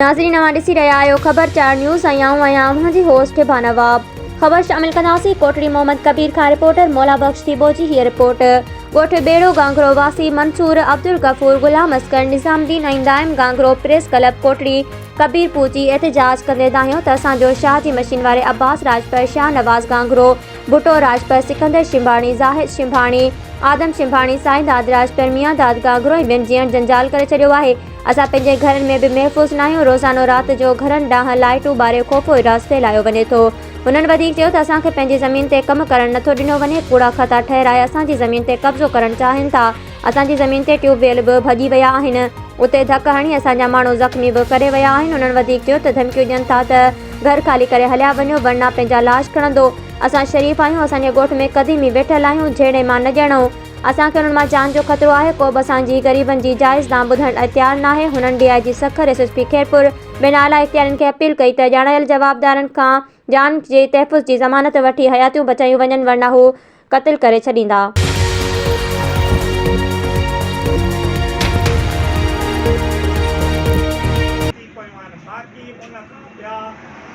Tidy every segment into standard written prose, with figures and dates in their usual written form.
ناظرين اوهان ڏسي رهيا آهيو خبر چار نيوز ۽ آئون آهيان اوهان جي هوسٽ هبا نواب خبر شامل ڪنداسين ڪوٽڙي محمد ڪبير کان رپورٽر مولا بخش ٿيٻو جي هيء رپورٽ ڳوٺ ٻيڙو گانگرو واسي منصور عبدالغفور غلام اصغر نظام الدين ۽ دائم گانگرو پريس ڪلب ڪوٽڙي ڪبير پهچي احتجاج ڪندي دانهيو ته اسان جو شاهه جي مشين واري عباس راڄپر شاهنواز گانگرو ڀٽو راڄپر سڪندر شنڀاڻي زاهد شنڀاڻي آدم شنڀاڻي سائين داد راڄپر ميان داد گانگرو ۽ ٻين جيئڻ جنجال ڪري ڇڏيو آهي اسان پنهنجي گهرن ۾ به محفوظ ناهيون، روزانو رات جو گهرن ڏانهن لائيٽون ٻاري خوف و هراس ڦهلايو وڃي ٿو. هنن وڌيڪ چيو ته اسان کي پنهنجي زمين تي ڪم ڪرڻ نٿو ڏنو وڃي، ڪوڙا کاتا ٺهرائي اسان جي زمين تي قبضو ڪرڻ چاهين ٿا، اسان جي زمين تي ٽيوب ويل به ڀڄي ويا آهن، اتي ڌڪ هڻي اسان جا ماڻهو زخمي به ڪري ويا آهن، هنن وڌيڪ چيو ته ڌمڪيون ڏين ٿا ته گهر خالي ڪري هليا وڃو ورنه پنهنجا لاش کڻندو، اسان شريف آهيون، اسان جي ڳوٺ ۾ قديمي ويٺل آهيون، جهيڙي مان نه ڄڻون. اسان کي انهن مان جان جو خطرو آهي، ڪو به اسان جي غريبن جي جائز دانهن ٻڌڻ لاء تيار ناهي، هنن D I G Sukkur, S S P Khairpur, ٻين اعليٰ اختيارين کي اپيل ڪئي ته ڄاڻايل جوابدارن کان جان جي تحفظ جي ضمانت وٺي حياتيون بچايون وڃن ورنه هو قتل ڪري ڇڏيندا. ٿي پيون آهن باقي ان کان ٻيا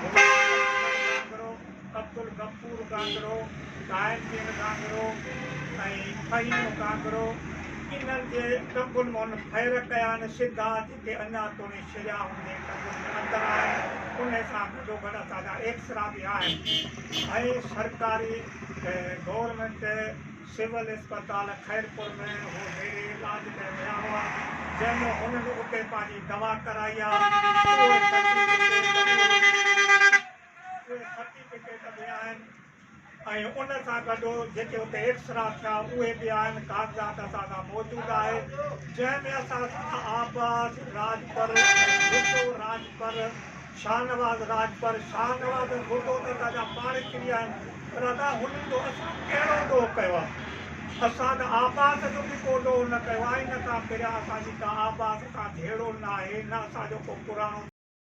غلام عبدالغفور گانگرو، قائم دين گانگرو ۽ فهيم گانگرو انهن جي ٽنگن مان هن ڦير ڪيا آهن سڌا جيڪي اڃا توڻي شريا هن جي ٽنگن ۾ اندر آهن انهي سان گڏوگڏ اسان جا ايڪسرا به آهن ۽ سرڪاري گورنمينٽ سول اسپتال خيرپور ۾ هو زير علاج ڪري ويا هئا جنهن ۾ هنن اتي پنهنجي دوا ڪرائي آهي اهي سرٽيفڪيٽ به آهن ۽ ان سان گڏ جيڪي اتي ايڪسرا ٿيا اهي به آهن ڪاغذات اسان سان موجود آهي جنهن ۾ اسان سان عباس راڄپر ڀٽو راڄپر شاهنواز راڄپر شاهنواز ۽ ڀٽو ته اسان جا پاڙيسري آهن پر ادا هنن جو اسان ڪهڙو ڏوهه ڪيو آهي اسان ته عباس جو به ڪو ڏوهه نه ڪيو آهي ان کان پهريان اسان جي ڪا عباس سان جهيڙو نه آهي نه اسان جو ڪو پراڻو.